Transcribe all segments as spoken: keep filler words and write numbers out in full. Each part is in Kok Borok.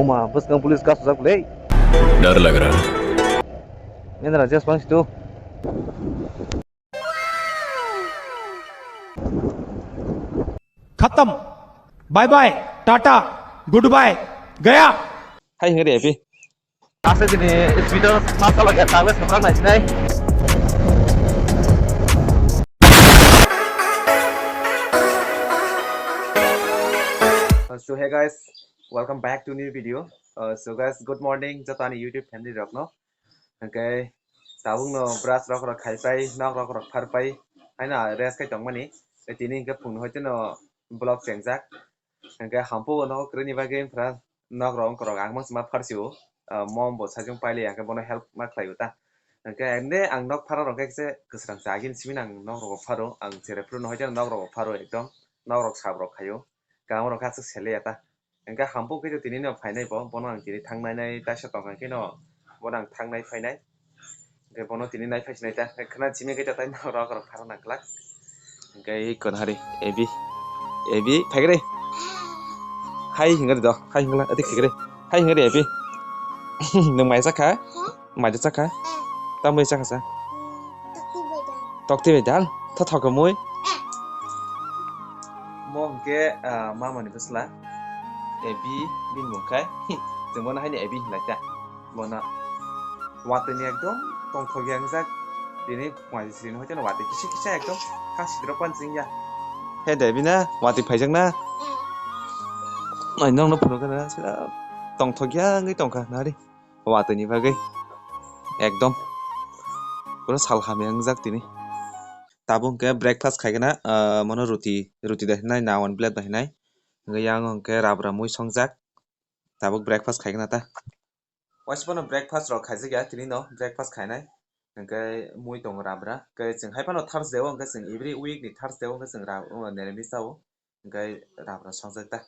Uma, bwskang police kasujak le. डर लग रहा है। Nendra jes pang situ. खत्म। Bye bye, tata, goodbye, गया। Hai hingri epi. Asa jini speeder masa lagi tables nukrak nai sinai. So hey guys, welcome back to new video. Uh, so guys, good morning jotoni YouTube family rokno. Hingke tabukno brush rok rok khaipai, nok rok rok pharpai, haino rest khai tongmani. Tei tini hingke phungni hoiteno vlog chengjak. Hingke hampu bo nogo kwrwini bagwi wngkha nok rok wngkorok ang mangsa ma pharsio. Ah, mom bo sajung paili hingke bono help ma khlaio ta. Hingke ande ang nok pharo rok khe kwsrang chagin simi nang nok rok pharo ang cherai phuru no hoiteno nok rok pharo ekdom nok rok sab rok khaio. Kamo rok khe aswk sele ya ta. Hingke hampu khe tini no phainai bo, bono ang tini thangnai nai taisa tongkha khe no, bono ang thangnai phainai. Hingke bono tini nai phaisinai ta, khna simi khe tai norok rok pharo nang glak. Hingke iko nahari, Ebi, Ebi, phaikre. Hai hingre do, hai hingla, adi khikre. Hai hingre Ebi. Nwng mai chakha? Mai chakha? Tambai chakha sa? Tokti bai dal, tho thok mui. Mo hingke, ah, mama ni bwsla. Ebi bini mung khai. Chwng bono haino Ebi hinlai ta. Bono watwi ni ekdom tongthok ya wngjak. Tini pungani sri ni hoiteno watwi kisa kisa ekdom kha sidrok pan chwng ya. He de bina watwi phaijak na. Ai nong no phunuk na sira tongthok ya wngwi tongkha nari. Watwi ni bagwi ekdom pura sal hamya wngjak tini. Tabuk hwnkhe breakfast khaigena, ah, mono ruti, ruti da hinai, nawan plate da hinai. Hwnkhe yang hwnkhe rabra mui songjak. Tabuk breakfast khaigena ta. Waisa phano breakfast rok khaijak ya, tini no breakfast khainai. Hwnkhe mui tongo rabra. Hwnkhe chwng hai phano Thursday o, hwnkhe chwng every week ni Thursday o, hwnkhe chwng ra-, o, niramis chao. Hwnkhe rabra songjak ta.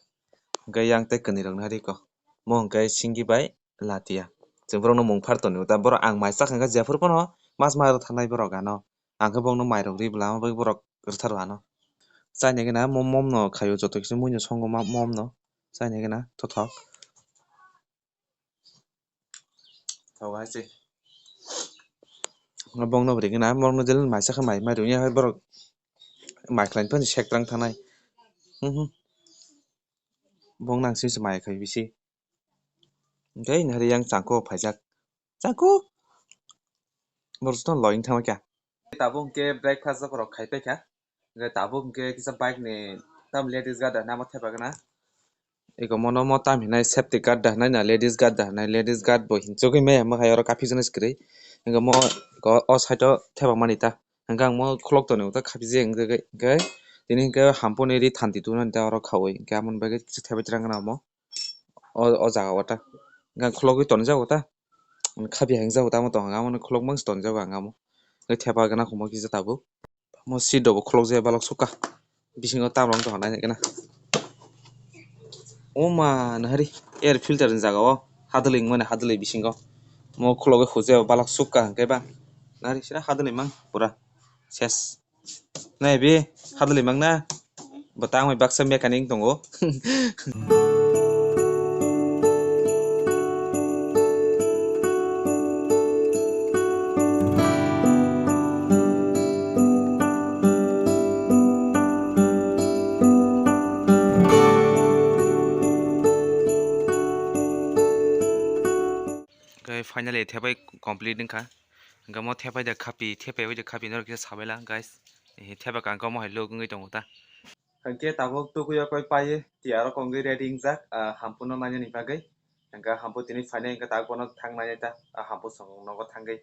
Hwnkhe yang tei kwnwi rok nari ko. Mo hwnkhe singi bai latia. Chwng borok no mung phar tonwi ta. Borok ang mai chakha hwnkhe jephuru phano mas ma rw thanai borok ano. Ang khe borok no mai rok ri bwla, abo bagwi borok rwtharw ano. Chaini gana mo mom no khaio, joto kisa mui no songo ma mom no. Chaini gana thothok. Thogo hai se. Bongno bwrwi gana, bongno jel mai sakha mai, mai rwya hai borok mai khlai phano sek trang thanai. Hmm, hmm. Bong nang simi se mai khai bisi. Hwnkhe nahari yang changkuk phaijak. Changkuk! Borok jotono loyang thangma kha. Tabuk hwnkhe breakfast rok khai paikha. Hwnkhe tabuk hwnkhe kisa bike ni tam ladies guard da hinwi amo thepa gana. Eko mono mo tam hinai safety guard da hinai na ladies guard da hinai, ladies guard bo hinchugwi maya mwkhai oro kaphi jani se kwrwi. Hwnkhe mo o side o thepa mani ta. Hwnkhe ang mo khulok tonwi uta khapijak hwnkhe, hwnkhe tini hwnkhe hamponi ri thanti tubunani ta oro khaui. Hwnkhe amoni bagwi kisa thepai tirang gana omo. O, o jaga o ta. Hwnkhe ang khulogwi tonjak o ta. Khapi hangjago tamo tong, ang amo khulok mangsi tonjago ang amo. Hwnkhe thepa gana khumui kisa tabuk. Mo seat rok bo khulokjak balok sukha. Bisingo tam rok tong nai gana. O ma nahari air filter ni jaga o hadwlwi wngmani hadwlwi bisingo. Mo khulogwi hujak balok sukha hwnkhe ba. Nahari sira hadwlwi mang pura. Ses. Nai bi, hadwlwi mangna. Bo tangwi baksa mechanic tongo. Khe finally thepai complete wngkha. Hwnkhe mo thepai de khapi, thepai bai de khapi norok kisa sabaila, guys. Eh, thepa kangkhe omo hai look wngwi tongo ta. Hwnkhe tabuk tukui o koi paiwi tiyar o kongwi ready wngjak, ah, hampui no nainani bagwi. Hwnkhe hampui tini phainai hwnkhe tabuk bono thang nainai ta, ah, hampui song nogo thangwi.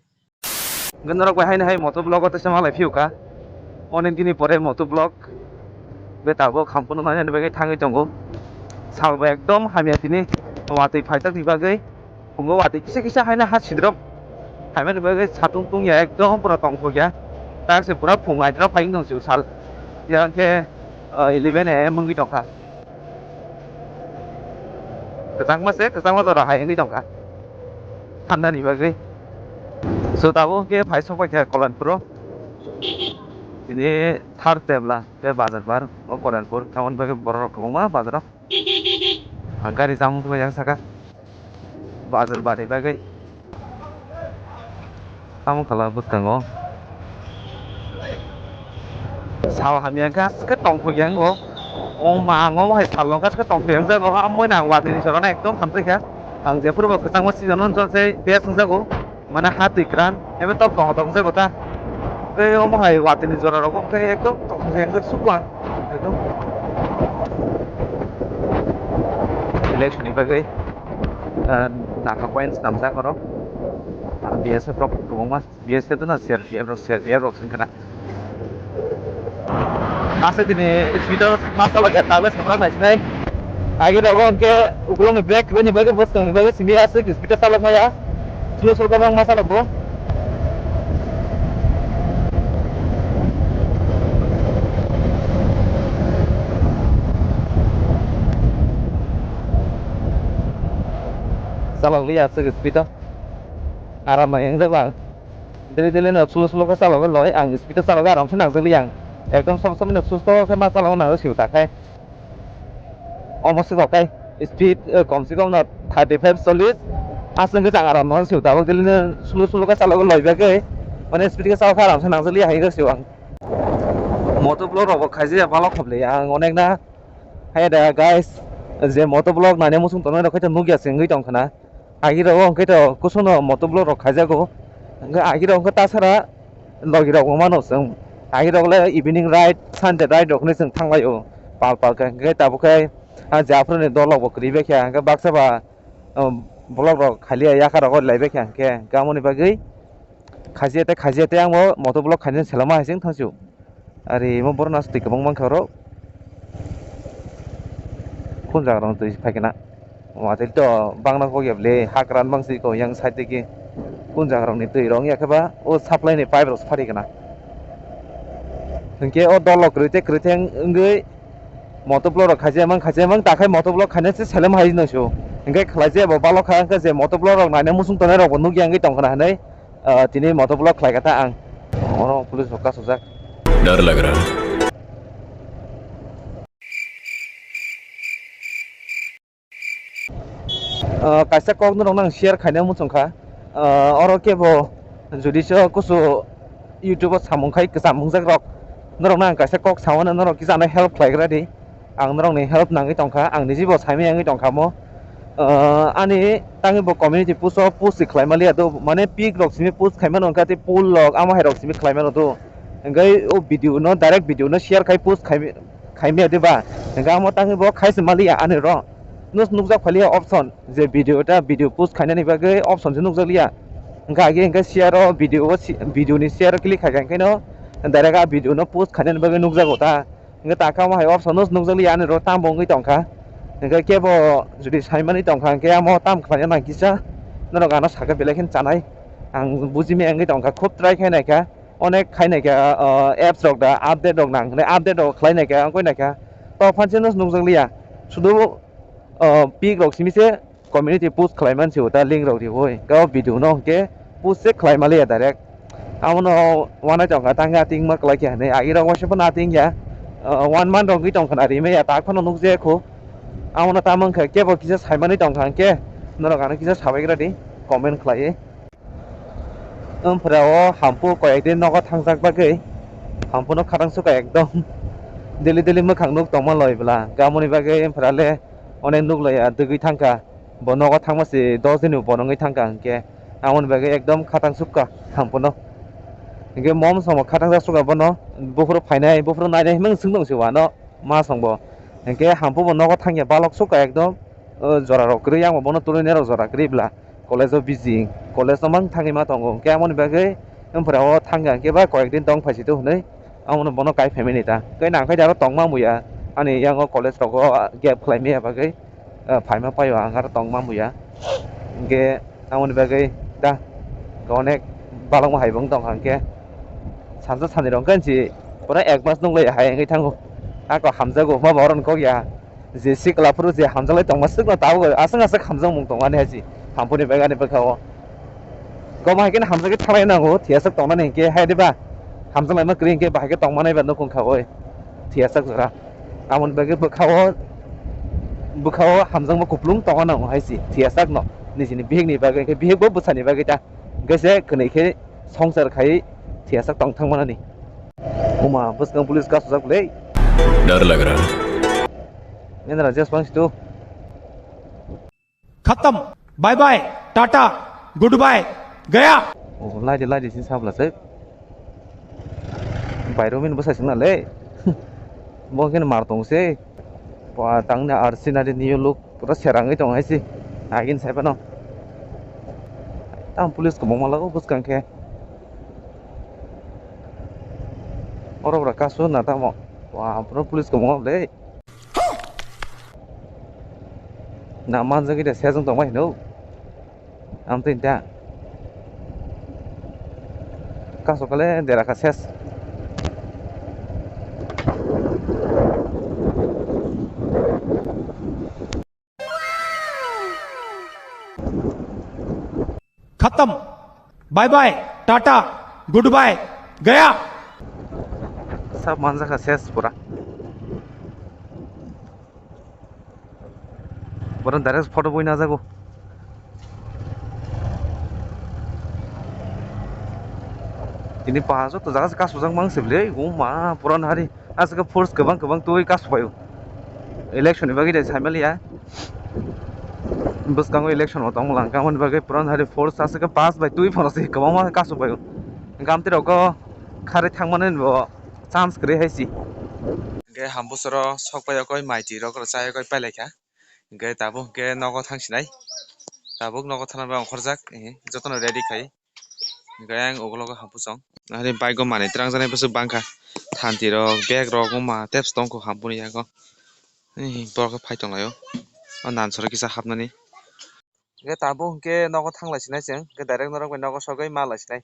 Hwnkhe norok bai haino hai moto vlog o teisa malai phiyokha. Onek dini pore moto vlog. Be tabuk hampui no nainani bagwi thangwi tongo. Sal bo ekdom hamya tini watwi phaijak ni bagwi. Phungo watwi kisa kisa haino ha sidrop. Haimani bagwi satung tungya ekdom pura tongthokya. Tak se pura phung aidrop hai wngtong sal. Yang khe, ah, eleven A M wngwi tongkha. Kwchangma se, kwchangma jora hai wngwi tongkha. Thanda ni bagwi. So tabuk khe phai sok paikha Kolanpuro. Tini third tebla, tei bazar bar, o Kolanpur. Tamoni bagwi borok rok kwbangma bazaro. Ah, gari jam wngwi yang saka. Bazar bari bagwi. Tamo khala bwskango. Sao hamya khe aswk tongthok yang o. O ma, ang omo hai salno khe aswk tongthok yang jago. Amo nang watwi ni jorano ekdom hamjakha. Ang jephuru bo kwchangma season o jose best wngjago. Mane ha twi kwran, ebe tok tong tong se kota. Tei omo hai watwi ni jora rogo khe ekdom tong se ekdom sukma. Ekdom. Election ni bagwi, ah, naka coins namjak oro. Ah, B S F rok kwbangma, B S F no C R P F rok, C R P F rok wngkha na. Aswk tini speed o ma chalok ya, tablet samra nai sinai. Agi rogo hwnkhe ukulung ni brake bini bagwi bwskang ni bagwi simi aswk speed o chalok maya. Slow slow kwbangma chalok bo. Chalok liya aswk speed o. Aram nai wngjago ang. Dili dili no slow slow khe chalogwi loi, ang speed o chalogwi aram se nangjak liya ang. Ekdom sob sob no slow slow khe ma chalogwi nango sio ta khai. Omo se kok kai speed, eh, kom se kom no thirty five chollish. Aswk khe chang aram no sio tabuk dili no slow slow khe chalogwi loi bagwi. Mane speed khe chalok khe aram se nangjak liya hai khe sio ang. Moto vlog rok bo khaijak ya balok khop le ang onek na. Hai da guys, je moto vlog nani muchung tongnai rok khe to nukya se wngwi tong khna. Agi rok hwnkhe to kusuno moto vlog rok khaijago. Hwnkhe agi rok hwnkhe tasara logi rok bo mano chwng. Agi rok le evening ride, Sunday ride rok hinwi chwng thanglaio. Pal pal khe hwnkhe tabuk khe ah je aphuru ni dol rok bo kwrwi bai khe hwnkhe baksa ba, um, vlog rok khailiya yakha rogo lai bai khe hwnkhe hwnkhe amoni bagwi khajiya tei khajiya tei ang bo moto vlog khainani selama hai se wng thang sio. Ari imo borok no aswk twi kwbang mankha oro. Kun jaga rok twi phai khe na. Watwi to bangna kok ya bwle hakran bangsi ko yang side twi ki. Kun jaga rok ni twi rok ya khe ba o supply ni pipe rok phari khe na. Hinkhe o dol rok kwrwi tei kwrwi theng wngwi moto vlog rok khaijak mang khaijak mang ta khai moto vlog khaina se selem hai no sio. Hinkhe khlai je bo balok kha hinkhe je moto vlog rok naina muchung tongnai rok bo nukya wngwi tong khna hinwi. Ah, tini moto vlog khlai kha ta ang. Oro police rok kasujak. डर लग रहा है। Ah, kaisa kok norok nang share khaina muchung kha. Ah, oro kebo jodi se kusu YouTube o samung khai kwcham wngjak rok norok nang kaisa kok samano norok kisa ano help khlai gra di. Ang norokni help nangwi tongkha, ang nijibo saimaya wngwi tongkha mo. Ah, ani tangwi bo community post o post se khlai maliya do, mane pik rok simi post khaimano wngkha tei pool rok amo hai rok simi khlai mano do. Hwnkhe o video no, direct video no share khai post khai, khaimaya de ba? Hwnkhe amo tangwi bo khai se maliya ani ro. Nus nukjak phaliya option je video ta video post khainani bagwi option se nukjak liya. Hwnkhe age hwnkhe share o video o si-, video ni share o click khai kha hwnkhe no direct a video no post khainani bagwi nukjago ta. Hwnkhe ta khe omo hai option no nukjak liya ani ro tamo wngwi tongkha. Hwnkhe kebo jodi saimani tongkha hwnkhe amo tam khlaina nang kisa norok ano sakha belai kheno chanai. Ang bujimaya wngwi tongkha, khub try khai naikha, onek khai naikha, ah, apps rok da update rok nang hwnwi update rok khlai naikha, wngwi naikha. To phanse no nukjak liya, sudu, ah, pik rok simi se community post khlai man se o ta link rok riui. Kabo video no hwnkhe post se khlai maliya direct. Abono wanai tongkha tangkhe ating ma kwlai khe hinwi. Agi rok waisa phano ating ya. Ah, one month rok wngwi tongkha na rimaya tak phano nukjaya kho. Abono tamo wngkha kebo kisa saimani tongkha hwnkhe norok ano kisa sabaigra di comment khlaiwi. Wngphra o hampu koyek din nogo thangjak bagwi hampuno khatang sukha ekdom daily daily mwkhang nuk tongma loi bwla. Gamoni bagwi wngphra le onek nuk laiya dwgwi thangkha. Bo nogo thangma se dos din bo nungwi thangkha hwnkhe. Aboni bagwi ekdom khatang sukha hampuno. Hwnkhe mom somo khatang jak sukha bono buphuru phainai, buphuru nainai himang swng tong se uano. Ma song bo. Hwnkhe hampu bo nogo thangya balok sukha ekdom, o, jora rok kwrwi, yang bo bono tului nai rok jora kwrwi bwla. College o busy, college o mang thangwi ma tongo. Hwnkhe amoni bagwi wngphra o thangya hwnkhe ba koyek din tong phaisidi hwnwi, amono bono kai phaimani ta. Hwnkhe nang khai aro tongma muya, ani yang o college rogo gap khlai maya bagwi, o, phaima paio ang aro tongma muya. Hwnkhe amoni bagwi ta onek balokma hai bo wng tongkha hwnkhe. Sansa sani rok hwnkhe si pura ek mas nukle hai wngwi thango. Ako hamjago, ma ba oro kok ya. Je sikla phuru je hamjaklai tongma swkno tabuk aswk aswk hamjakmung tongmani hai si. Hampuni bagani bwkha o. Goma hai khe hamjagwi thanglai nango, thiyaswk tongnani hinkhe hai diba? Hamjaklaima kwrwi hinkhe bahai khe tongmanai ba nukung kha oi. Thiyaswk jora. Amoni bagwi bwkha o, bwkha o hamjakma kuplung tongna nango hai si, thiyaswk no. Nijini bihik ni bagwi, khe bihik bo bwsa ni bagwi ta. Hwnkhe se kwnwi khe songsar khai thwiyasak tong thang manani. Oma, bwskang police kasujak le. डर लग रहा है। Nendra jes bang situ. खत्म, bye bye, tata, goodbye, गया। Oh, lai de, lai de, sin sabla se. Bairo min bwsai sung na le. Bo khe mar tong se. Ba tang na R C na de new look pura serang oi tong hai si. Agin sai pano. Tam police ko mong malago bwskang khe. Oro bra kasu na tamo. Wa, pura police ko mong le. Na manjagwi de sejong tongma hino. Amtwi ta. Kaso kale dera ka ses. खत्म, bye bye, tata, goodbye, गया। Sab manjak kha ses pura. Pura direct photo bui najago. Tini paha joto jaga se kasujak mang se bwle, o ma, pura nahari. Aswk force kwbang kwbang twi kasuphaio. Election ni bagwi de saimaliya. Bwskango election bo tongmwlang, aboni bagwi pura nahari force aswk pass bai twi phano se kwbangma kasuphaio. Gamti rok kharwi thangmani bo chance kwrwi hai si. Hwnkhe hambusoro sokpai okoi maiti rok rwchai okoi pailaikha. Hwnkhe tabuk hwnkhe nogo thangsinai. Tabuk nogo thangna bai ongkhorjak, eh, jotono ready khai. Hwnkhe ayang ugulogo hambusong. Ani bike o manwi twrangjaknai bwswk bangkha. Thanti rok, bag rok, wngma tei tongkho hambuni yago. Borok khe phai tonglaio. O nansoro kisa hapnani. Hwnkhe tabuk hwnkhe nogo thanglaisinai chwng. Hwnkhe direct norok bai nogo sogwi malaisinai.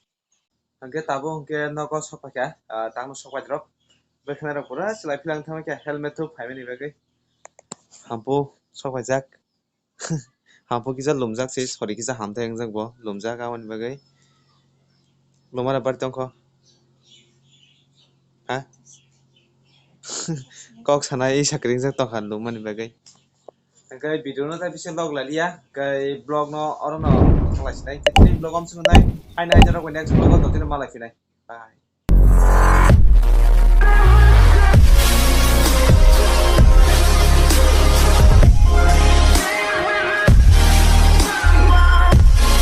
Hwnkhe tabuk hwnkhe nogo sokpaikha, ah, tangno sokpai rok. Bwkhanai rok pura chwlai philang thangkha helmet thuk phaimani bagwi. Hampu sokpaijak. Hampu kisa lumjak se, sori kisa hamthai wngjak bo, lumjak aboni bagwi. Lumara bari tongkho. Ha? Kok sana ei sakringjak tongkha lumani bagwi. Hwnkhe video no tai bisingo log lailiya, hwnkhe vlog no oro no thanglaisinai. Tini vlog om swngnai, haino haino rok bai next vlog o totino malai phinai. Bye.